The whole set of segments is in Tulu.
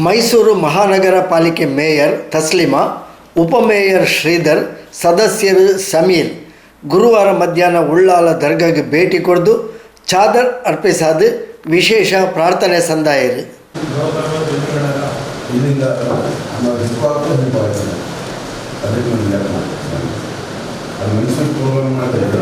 ಮೈಸೂರು ಮಹಾನಗರ ಪಾಲಿಕೆ ಮೇಯರ್ ತಸ್ಲಿಮಾ, ಉಪಮೇಯರ್ ಶ್ರೀಧರ್, ಸದಸ್ಯರು ಸಮೀರ್ ಗುರುವಾರ ಮಧ್ಯಾಹ್ನ ಉಳ್ಳಾಲ ದರ್ಗಾಗೆ ಭೇಟಿ ಕೊಡ್ದು ಚಾದರ್ ಅರ್ಪಿಸಾದ ವಿಶೇಷ ಪ್ರಾರ್ಥನೆ ಸಂದಾಯರು. ಇಲ್ಲಿಂದ ನಾವು ಹೆಲ್ಪ್ ಆಗ್ತದೆ, ಹೆಲ್ಪ್ ಆಗ್ತದೆ. ಅದಕ್ಕೆ ಒಂದು ಹೆಲ್ಪ್ ಮಾಡ್ತೀವಿ. ಅದು ಮೈಸೂರು ಪ್ರೋಗ್ರಾಮ್ ಮಾಡ್ತಾ ಇದ್ದಾರೆ.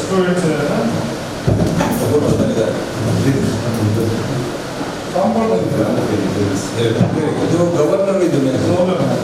ಸ್ಟೂಡೆಂಟ್ಸ್ ಇದು ಗವರ್ನರ್, ಇದು ಗವರ್ನರ್.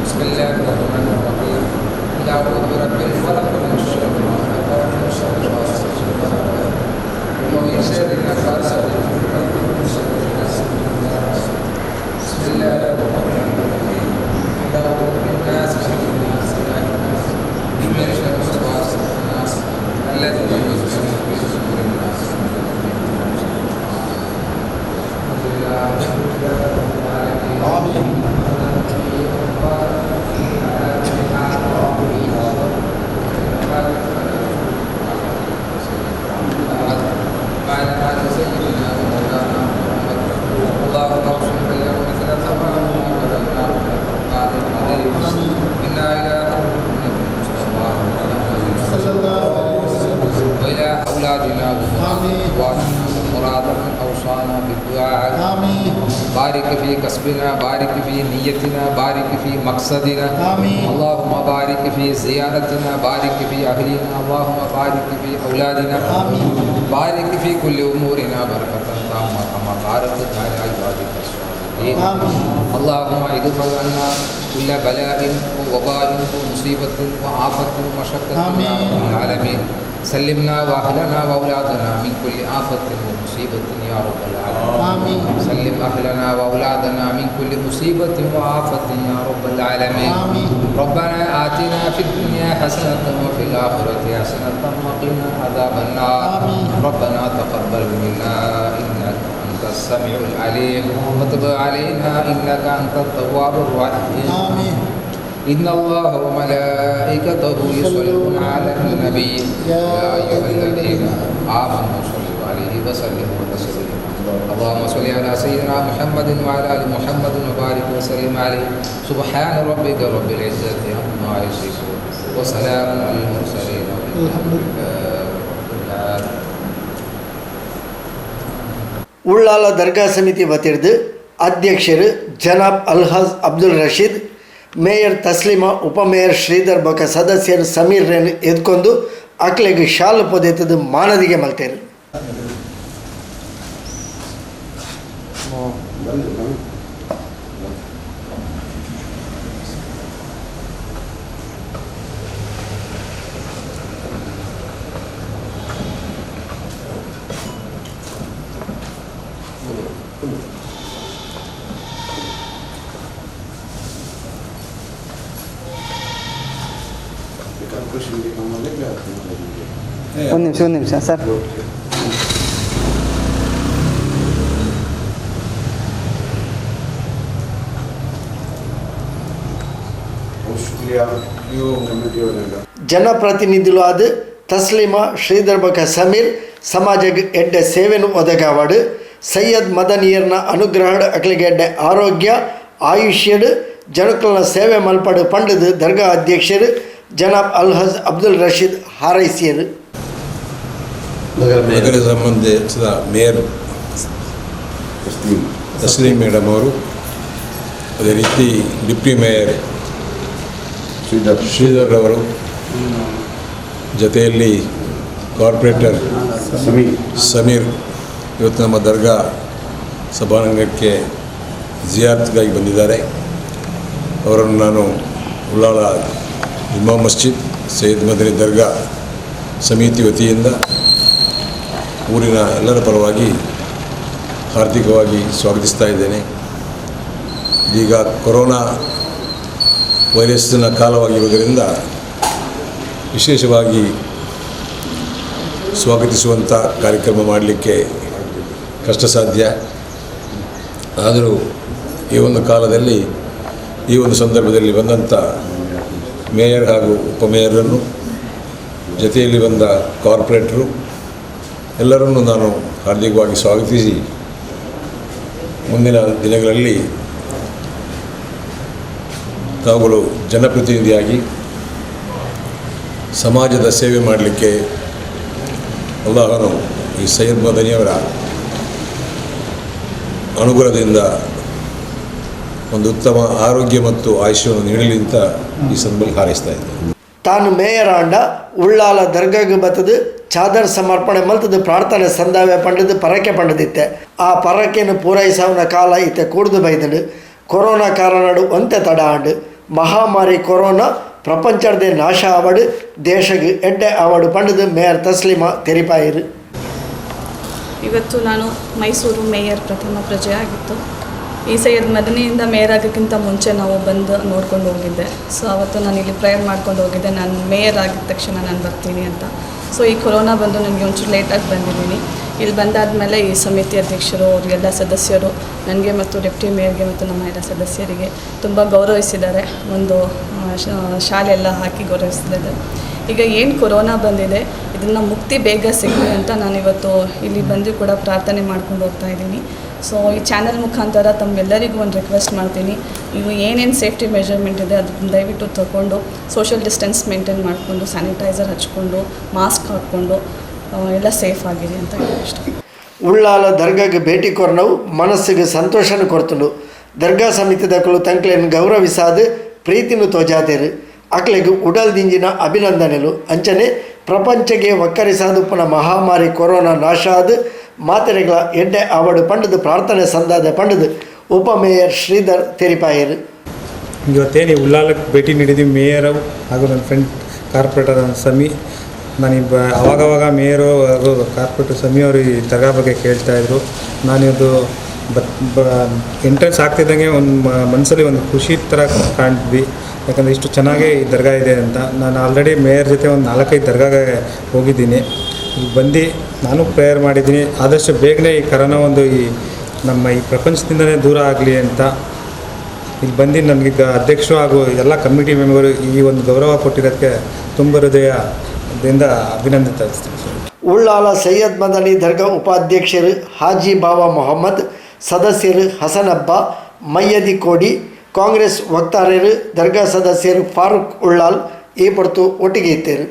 بسم الله الرحمن الرحيم. قل أعوذ برب الفلق من شر ما خلق ومن شر غاسق إذا وقب ومن شر النفاثات في العقد ومن شر حاسد إذا حسد. بسم الله الرحمن الرحيم. قل أعوذ بالناس، ملك الناس، إله الناس، من شر الوسواس الخناس الذي يوسوس في صدور الناس. الحمد لله رب العالمين. وعلى آل سيدنا ومولانا محمد. اللهم اغفر لنا مثل ما بدلنا من القرآن العظيم. إنا إلى حضرة النبي المصطفى وإلى أولادنا وأزواجنا ومراد من أوصانا بالدعاء. بارك في كسبنا، بارك في نيتنا، بارك في مقصدنا. اللهم بارك في زيارتنا، بارك في أهلنا، اللهم بارك في أولادنا، بارك في كل أمورنا بركة تامة كما باركت على عبادك الصالحين. اللهم ادفع عنا كل بلاء ووباء ومصيبة وآفة ومشقة يا رب العالمين. سلمنا وأهلنا وأولادنا من كل آفة ومصيبة يا رب العالمين. سلم أهلنا وأولادنا من كل مصيبة وآفة يا رب العالمين. ربنا آتنا في الدنيا حسنة وفي الآخرة حسنة وقنا عذاب النار. ربنا تقبل منا إنك أنت السميع العليم وتب علينا إنك أنت التواب الرحيم آمين إن الله وملائكته يصلون على النبي يا أيها الذين آمنوا صلوا عليه وسلموا تسليما اللهم صل على سيدنا محمد وعلى آل محمد وبارك وسلم عليه سبحان ربك رب العزة عما يصفون وسلام على المرسلين والحمد لله رب العالمين. ಉಳ್ಳಾಲ ದರ್ಗಾ ಸಮಿತಿ ವತಿರ್ದು ಅಧ್ಯಕ್ಷರು ಜನಾಬ್ ಅಲ್ಹಾಜ್ ಅಬ್ದುಲ್ ರಶೀದ್, ಮೇಯರ್ ತಸ್ಲಿಮಾ, ಉಪಮೇಯರ್ ಶ್ರೀಧರ್ ಬೊಕ ಸದಸ್ಯರು ಸಮೀರ್ ರೇನ್ ಎದ್ಕೊಂಡು ಅಕ್ಲೆಗ್ ಶಾಲು ಪೊದೆತದು ಮಾನದಿಗೆ ಮಲ್ತೇರು. ಒಂದು ನಿಮಿಷ, ಒಂದು ನಿಮಿಷ ಸರ್. ಜನಪ್ರತಿನಿಧಿಲು ಆದ ತಸ್ಲಿಮಾ, ಶ್ರೀಧರ್ ಬೊಕ ಸಮೀರ್ ಸಮಾಜಗ್ ಎಡ್ಡೆ ಸೇವೆನು ಒದಗಾವಾಡು. ಸೈಯದ್ ಮದನಿಯರ್ನ ಅನುಗ್ರಹಡ್ ಅಕ್ಲಿಗೆ ಎಡ್ಡೆ ಆರೋಗ್ಯ ಆಯುಷ್ಯಡ್ ಜನಕುಲ್ನ ಸೇವೆ ಮಲ್ಪಡು ಪಂಡದು ದರ್ಗಾ ಅಧ್ಯಕ್ಷರು ಜನಾಬ್ ಅಲ್ಹಜ್ ಅಬ್ದುಲ್ ರಶೀದ್ ಹಾರೈಸಿಯರು. ನಗರ ಸಂಬಂಧಿಸಿದ ಮೇಯರ್ ತಸ್ಲೀಂ ಮೇಡಮ್ ಅವರು, ಅದೇ ರೀತಿ ಡಿಪ್ಟಿ ಮೇಯರ್ ಶ್ರೀಧರ್ ಅವರು, ಜೊತೆಯಲ್ಲಿ ಕಾರ್ಪೊರೇಟರ್ ಸಮೀರ್ ಇವತ್ತು ನಮ್ಮ ದರ್ಗಾ ಸಭಾಂಗಣಕ್ಕೆ ಜಿಯಾರತ್ಗಾಗಿ ಬಂದಿದ್ದಾರೆ. ಅವರನ್ನು ನಾನು ಉಳ್ಳಾಲ ಜುಮ್ಮಾ ಮಸ್ಜಿದ್ ಸೈಯದ್ ಮದನಿ ದರ್ಗಾ ಸಮಿತಿ ವತಿಯಿಂದ ಊರಿನ ಎಲ್ಲರ ಪರವಾಗಿ ಹಾರ್ದಿಕವಾಗಿ ಸ್ವಾಗತಿಸ್ತಾ ಇದ್ದೇನೆ. ಇದೀಗ ಕೊರೋನಾ ವೈರಸ್ಸಿನ ಕಾಲವಾಗಿರುವುದರಿಂದ ವಿಶೇಷವಾಗಿ ಸ್ವಾಗತಿಸುವಂಥ ಕಾರ್ಯಕ್ರಮ ಮಾಡಲಿಕ್ಕೆ ಕಷ್ಟ ಸಾಧ್ಯ. ಆದರೂ ಈ ಒಂದು ಕಾಲದಲ್ಲಿ, ಈ ಒಂದು ಸಂದರ್ಭದಲ್ಲಿ ಬಂದಂಥ ಮೇಯರ್ ಹಾಗೂ ಉಪಮೇಯರನ್ನು, ಜೊತೆಯಲ್ಲಿ ಬಂದ ಕಾರ್ಪೊರೇಟರು ಎಲ್ಲರನ್ನೂ ನಾನು ಹಾರ್ದಿಕವಾಗಿ ಸ್ವಾಗತಿಸಿ ಮುಂದಿನ ದಿನಗಳಲ್ಲಿ ತಾವುಗಳು ಜನಪ್ರತಿನಿಧಿಯಾಗಿ ಸಮಾಜದ ಸೇವೆ ಮಾಡಲಿಕ್ಕೆ ಅಲ್ಲಾಹನು ಈ ಸೈಯದ್ ಮದನಿಯವರ ಅನುಗ್ರಹದಿಂದ ಒಂದು ಉತ್ತಮ ಆರೋಗ್ಯ ಮತ್ತು ಆಯುಷ್ಯವನ್ನು ನೀಡಲಿ ಅಂತ ಈ ಸಂದರ್ಭದಲ್ಲಿ ಹಾರೈಸ್ತಾ ಇದ್ದೇನೆ. ತಾನು ಮೇಯರ್ ಆಂಡ ಉಳ್ಳಾಲ ದರ್ಗಾಗ್ ಬತ್ತದು ಚಾದರ್ ಸಮರ್ಪಣೆ ಮಲ್ತದು ಪ್ರಾರ್ಥನೆ ಸಂದಾವೆ ಪಂಡದು ಪರಕೆ ಪಂಡದಿತ್ತೆ. ಆ ಪರಕೆಯನ್ನು ಪೂರೈಸವನ ಕಾಲ ಇತ್ತೆ ಕೂಡ್ದು ಬೈದನು. ಕೊರೋನಾ ಕಾರಣಡು ಒಂತೆ ತಡ ಆಂಡು. ಮಹಾಮಾರಿ ಕೊರೋನಾ ಪ್ರಪಂಚದೇ ನಾಶ ಆವಡು, ದೇಶಗೆ ಎಡ್ಡೆ ಆವಡು ಪಂಡದು ಮೇಯರ್ ತಸ್ಲಿಮಾ ತೆರಿಪಾಯಿರು. ಇವತ್ತು ನಾನು ಮೈಸೂರು ಮೇಯರ್ ಪ್ರಥಮ ಪ್ರಜೆ ಆಗಿತ್ತು. ಈ ಸೈಯದ್ ಮದನಿಯಿಂದ ಮೇಯರ್ ಆಗೋಕ್ಕಿಂತ ಮುಂಚೆ ನಾವು ಬಂದು ನೋಡ್ಕೊಂಡು ಹೋಗಿದ್ದೆ. ಸೊ ಅವತ್ತು ನಾನು ಇಲ್ಲಿ ಪ್ರೇಯರ್ ಮಾಡ್ಕೊಂಡು ಹೋಗಿದ್ದೆ, ನಾನು ಮೇಯರ್ ಆಗಿದ ತಕ್ಷಣ ನಾನು ಬರ್ತೀನಿ ಅಂತ. ಸೊ ಈ ಕೊರೋನಾ ಬಂದು ನನಗೆ ಒಂಚೂರು ಲೇಟಾಗಿ ಬಂದಿದ್ದೀನಿ. ಇಲ್ಲಿ ಬಂದಾದಮೇಲೆ ಈ ಸಮಿತಿ ಅಧ್ಯಕ್ಷರು, ಅವರಿಗೆಲ್ಲ ಸದಸ್ಯರು ನನಗೆ ಮತ್ತು ಡೆಪ್ಟಿ ಮೇಯರ್ಗೆ ಮತ್ತು ನಮ್ಮ ಎಲ್ಲ ಸದಸ್ಯರಿಗೆ ತುಂಬ ಗೌರವಿಸಿದ್ದಾರೆ. ಒಂದು ಶಾಲೆಲ್ಲ ಹಾಕಿ ಗೌರವಿಸಿದ್ದಾರೆ. ಈಗ ಏನು ಕೊರೋನಾ ಬಂದಿದೆ, ಇದನ್ನು ಮುಕ್ತಿ ಬೇಗ ಸಿಗಲಿ ಅಂತ ನಾನಿವತ್ತು ಇಲ್ಲಿ ಬಂದು ಕೂಡ ಪ್ರಾರ್ಥನೆ ಮಾಡ್ಕೊಂಡು ಹೋಗ್ತಾ ಇದ್ದೀನಿ. ಸೊ ಈ ಚಾನಲ್ ಮುಖಾಂತರ ತಮ್ಮೆಲ್ಲರಿಗೂ ಒಂದು ರಿಕ್ವೆಸ್ಟ್ ಮಾಡ್ತೀನಿ, ನೀವು ಏನೇನು ಸೇಫ್ಟಿ ಮೆಜರ್ಮೆಂಟ್ ಇದೆ ಅದನ್ನು ದಯವಿಟ್ಟು ತಗೊಂಡು social distance maintain ಮಾಡಿಕೊಂಡು, ಸ್ಯಾನಿಟೈಸರ್ ಹಚ್ಕೊಂಡು, ಮಾಸ್ಕ್ ಹಾಕ್ಕೊಂಡು ಎಲ್ಲ ಸೇಫ್ ಆಗಿರಿ ಅಂತ ಇಷ್ಟ. ಉಳ್ಳಾಲ ದರ್ಗಾಗೆ ಭೇಟಿ ಕೊರ್ನವು ಮನಸ್ಸಿಗೆ ಸಂತೋಷನ ಕೊರ್ತುಂಡು. ದರ್ಗಾ ಸಮಿತಿದಕಲು ತಂಕ್ಲೆನ್ ಗೌರವಿಸಾದು ಪ್ರೀತಿನು ತೋಜಾದೇರು. ಅಕ್ಲೆಗ್ ಉಡಲ್ ದಿಂಜಿನ ಅಭಿನಂದನೆಲು. ಅಂಚನೆ ಪ್ರಪಂಚಗೆ ಒಕ್ಕರಿಸಾದುಪ್ಪನ ಮಹಾಮಾರಿ ಕೊರೋನಾ ನಾಶ ಆದು ಮಾತೆರೆಗಳ ಎಡ್ಡೆ ಆವಡು ಪಂಡದು ಪ್ರಾರ್ಥನೆ ಸಂದಾದ ಪಂಡದು ಉಪಮೇಯರ್ ಶ್ರೀಧರ್ ತೆರಿಪಾಯರು. ಇವತ್ತೇನು ಉಳ್ಳಾಲಕ್ಕೆ ಭೇಟಿ ನೀಡಿದ್ದೀವಿ ಮೇಯರು ಹಾಗೂ ನನ್ನ ಫ್ರೆಂಡ್ ಕಾರ್ಪೊರೇಟರ್ ಸಮಿ. ನಾನೀಗ ಅವಾಗವಾಗ ಮೇಯರು ಹಾಗೂ ಕಾರ್ಪೊರೇಟರ್ ಸಮಿ ಅವರು ಈ ದರ್ಗಾ ಬಗ್ಗೆ ಕೇಳ್ತಾಯಿದ್ರು. ನಾನಿದು ಎಂಟ್ರೆನ್ಸ್ ಆಗ್ತಿದ್ದಂಗೆ ಒಂದು ಮನಸ್ಸಲ್ಲಿ ಒಂದು ಖುಷಿ ಥರ ಕಾಣ್ತಿದ್ವಿ, ಯಾಕಂದರೆ ಇಷ್ಟು ಚೆನ್ನಾಗೇ ಈ ದರ್ಗಾ ಇದೆ ಅಂತ. ನಾನು ಆಲ್ರೆಡಿ ಮೇಯರ್ ಜೊತೆ ಒಂದು 4-5 ದರ್ಗಾಗೆ ಹೋಗಿದ್ದೀನಿ. ಇಲ್ಲಿ ಬಂದು ನಾನು ಪ್ರೇಯರ್ ಮಾಡಿದ್ದೀನಿ. ಆದಷ್ಟು ಬೇಗನೆ ಈ ಕರೋನಾ ಒಂದು ಈ ನಮ್ಮ ಈ ಪ್ರಪಂಚದಿಂದಲೇ ದೂರ ಆಗಲಿ ಅಂತ ಇಲ್ಲಿ ಬಂದು ನನಗೆ ಅಧ್ಯಕ್ಷರು ಹಾಗೂ ಎಲ್ಲ ಕಮಿಟಿ ಮೆಂಬರು ಈ ಒಂದು ಗೌರವ ಕೊಟ್ಟಿರೋದಕ್ಕೆ ತುಂಬ ಹೃದಯದಿಂದ ಅಭಿನಂದನೆ ತರಿಸ್ತೀನಿ ಸರ್. ಉಳ್ಳಾಲ ಸೈಯದ್ ಮದನಿ ದರ್ಗಾ ಉಪಾಧ್ಯಕ್ಷರು ಹಾಜಿ ಬಾವಾ ಮೊಹಮ್ಮದ್, ಸದಸ್ಯರು ಹಸನಬ್ಬ ಮಯ್ಯದಿ ಕೋಡಿ, ಕಾಂಗ್ರೆಸ್ ವಕ್ತಾರರು, ದರ್ಗಾ ಸದಸ್ಯರು ಫಾರೂಕ್ ಉಳ್ಳಾಲ್ ಈ ಪಡ್ತು ಒಟ್ಟಿಗೆ ಇತ್ತೇರು.